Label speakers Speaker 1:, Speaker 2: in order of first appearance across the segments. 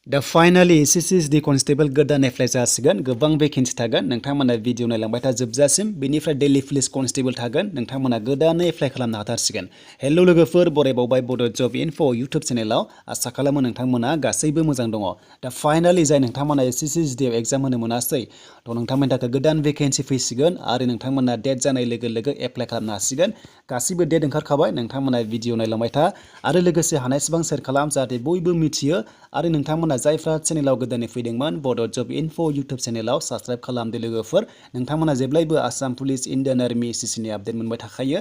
Speaker 1: दा finally SSC constable गोदान apply जासिगोन गोबां भेकेन्सि थागोन नोंथांमोना भिडिअ नायलांबाय था जोबजासिम बेनिफ्राय डेली पुलिस कन्स्टेबल थागोन नोंथांमोना गोदानै एप्लाइ खालामनो हाथारसिगोन हेलौ लोगोफोर बरायबावबाय बड' जब इनफो इउटिउब चेनेलाव आसा खालामो नोंथांमोना गासैबो मोजां दङ दा फाइनाली जाय नोंथांमोना SSC आव एग्जाम होनो मोनासै थ' नोंथांमोननि थाखाय गोदान भेकेन्सि फैसिगोन आरो नोंथांमोना डेट जानाय लोगो लोगो एप्लाइ खालामनो हासिगोन गासैबो डेट ओंखारखाबाय नोंथांमोना भिडिअ नायलांबाय था आरो लोगोसे हानायसेबां शेयार खालाम जाहाथे बयबो मिथियो आरो नोंथांमोना जायफ्रा चेनेलाव गोदानै फैदोंमोन बड' जब इनफो इउटिउब चेनेलाव साबस्क्राइब खालामदो लोगोफोर नोंथांमोना जेब्लायबो Assam police Indian army SSC नि आपडेट मोनबाय थाखायो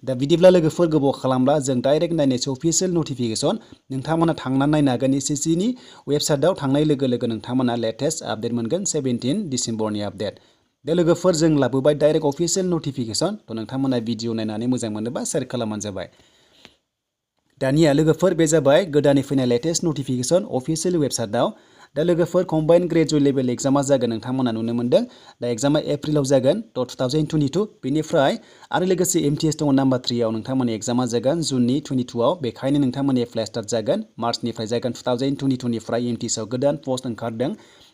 Speaker 1: दा बिदिब्ला लोगोफोर गोबाव खालामब्ला जों डाइरेक्ट नायनोसै अफिसियेल नटिफिकेसन नोंथांमोना थांनानै नायनो हागोन SSC नि वेबसाइटआव थांनाय लोगो लोगो नोंथांमोना लेटेस्ट आपडेट मोनगोन 17 डिसेम्बरनि आपडेट दा लोगोफोर जों लाबोबाय डाइरेक्ट अफिसियेल नटिफिकेसन थ' नोंथांमोना भिडिअ नायनानै मोजां मोनोबा शेयार खालामबानो जाबाय दानिया लोगोफोर बे जाबाय गोदानै फैनाय लेटेस्ट नटिफिकेसन अफिसियेल वेबसाइटआव दा लोगोफोर कम्बाइन्ड ग्रेजुवेट लेभेल एग्जामा जागोन नोंथांमोना नुनो मोनदों दा एग्जामा एप्रिलाव जागोन 2022 बेनिफ्राय आरो लोगोसे MTS दङ नाम्बार 3 आव नोंथांमोननि एग्जामा जागोन जुननि 22 आव बेखायनो नोंथांमोननि एप्लाइ स्टार्ट जागोन मार्चनिफ्राय जागोन 2022 निफ्राय MTS आव गोदान पस्ट ओंखारदों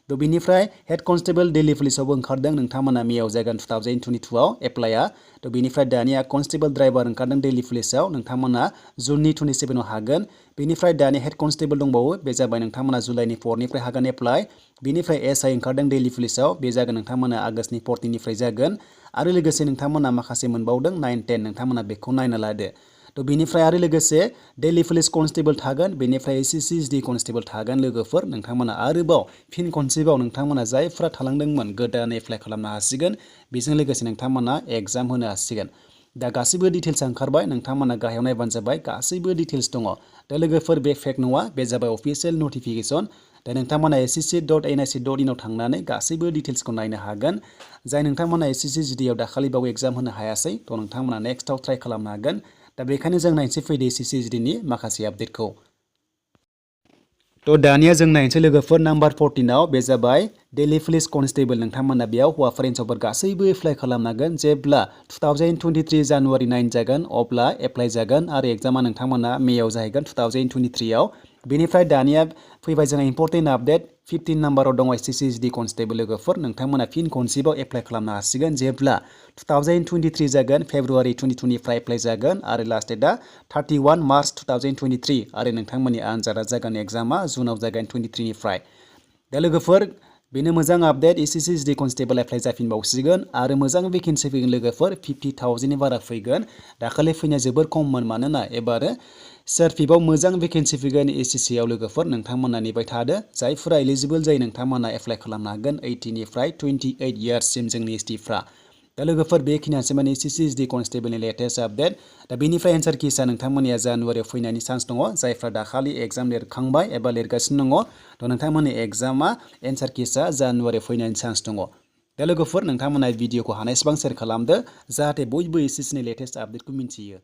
Speaker 1: थ' बेनिफ्राय हेड कन्स्टेबल दिल्ली पुलिसावबो ओंखारदों नोंथांमोना मेआव जागोन 2022 आव एप्लाइआ थ' बेनिफ्राय दानिया कन्स्टेबल ड्राइभार ओंखारदों दिल्ली पुलिसाव नोंथांमोना जुननि 27 आव हागोन बेनिफ्राय दानि हेड कन्स्टेबल दंबावो बे जाबाय नोंथांमोना जुलाइनि 4 निफ्राय हागोन एप्लाइ बेनिफ्राय SI ओंखारदों दिल्ली पुलिसाव बे जागोन नोंथांमोना आगष्टनि 14 निफ्राय जागोन आरो लोगोसे नोंथांमोना माखासे मोनबावदों 9, 10 नोंथांमोना बेखौ नायना लादो थ' बेनिफ्राय आरो लोगोसे दिल्ली पुलिस कन्स्टेबल थागोन बेनिफ्राय SSC कन्स्टेबल थागोन लोगोफोर नोंथांमोना आरोबाव फिन खनसेबाव नोंथांमोना जायफ्रा थालांदोंमोन गोदान एप्लाइ खालामनो हासिगोन बेजों लोगोसे नोंथांमोना एग्जाम होनो हासिगोन दा गासैबो डिटेल्स ओंखारबाय नोंथांमोना गाहायाव नायबानो जाबाय गासैबो डिटेल्स दङ दा लोगोफोर बे फेक नङा बे जाबाय अफिसियेल नटिफिकेसन दा नोंथांमोना ssc.nic.in आव थांनानै गासैबो डिटेल्सखौ नायनो हागोन जाय नोंथांमोना SSC आव दाखालिबाव एग्जाम होनो हायासै थ' नोंथांमोना नेक्स्टआव ट्राइ खालामनो हागोन दा बेखायनो जों नायनोसै फैदो SSC नि माखासे आपडेटखौ थ' दानिया जों नायनोसै लोगोफोर नाम्बार 14 आव बे जाबाय दिल्ली पुलिस कन्स्टेबल नोंथांमोना बेयाव हौवाफोर हिन्जावफोर गासैबो एप्लाइ खालामनांगोन जेब्ला 2023 जानुवारि 9 जागोन अब्ला एप्लाइ जागोन आरो एग्जामा नोंथांमोना मेआव जाहैगोन 2023 आव बेनिफ्राय दानिया फैबाय जोंहा इम्पर्टेन्ट आपडेट 15 नाम्बाराव दङ SSC कन्स्टेबल लोगोफोर नोंथांमोना फिन खनसेबाव एप्लाइ खालामनो हासिगोन जेब्ला 2023 जागोन फेब्रुवारि 2022 निफ्राय एप्लाइ जागोन आरो लास्ट डेटआ 31 मार्च 2023 आरो नोंथांमोननि आनजादा जागोन एग्जामा जुनाव जागोन 23 निफ्राय दा लोगोफोर बेनो मोजां आपडेट SSC कन्स्टेबल एप्लाइ जाफिनबावसिगोन आरो मोजां भेकेन्सि फैगोन लोगोफोर 50,000 नि बारा फैगोन दाखालि फैनाया जोबोर खममोन मानोना एबार CRPF आव मोजां भेकेन्सि फैगोन SSC आव लोगोफोर नोंथांमोना नेबाय थादो जायफोरा एलिजिबल जायो नोंथांमोना एप्लाइ खालामनो हागोन 18 निफ्राय 28 इयार्ससिम जोंनि STफ्रा दा लोगोफोर बेखिनियानोसै माने SSC कन्स्टेबलनि लेटेस्ट आपडेट दा बेनिफ्राय एन्सार किसा नोंथांमोननिया जानुवारियाव फैनायनि चान्स दङ जायफ्रा दाखालि एग्जाम लिरखांबाय एबा लिरगासिनो दङ थ' नोंथांमोननि एग्जामा एन्सार किसा जानुवारियाव फैनायनि चान्स दङ दा लोगोफोर नोंथांमोना भिडिअखौ हानायसेबां शेयार खालामदो जाहाथे बयबो SSC नि लेटेस्ट आपडेटखौ मिन्थियो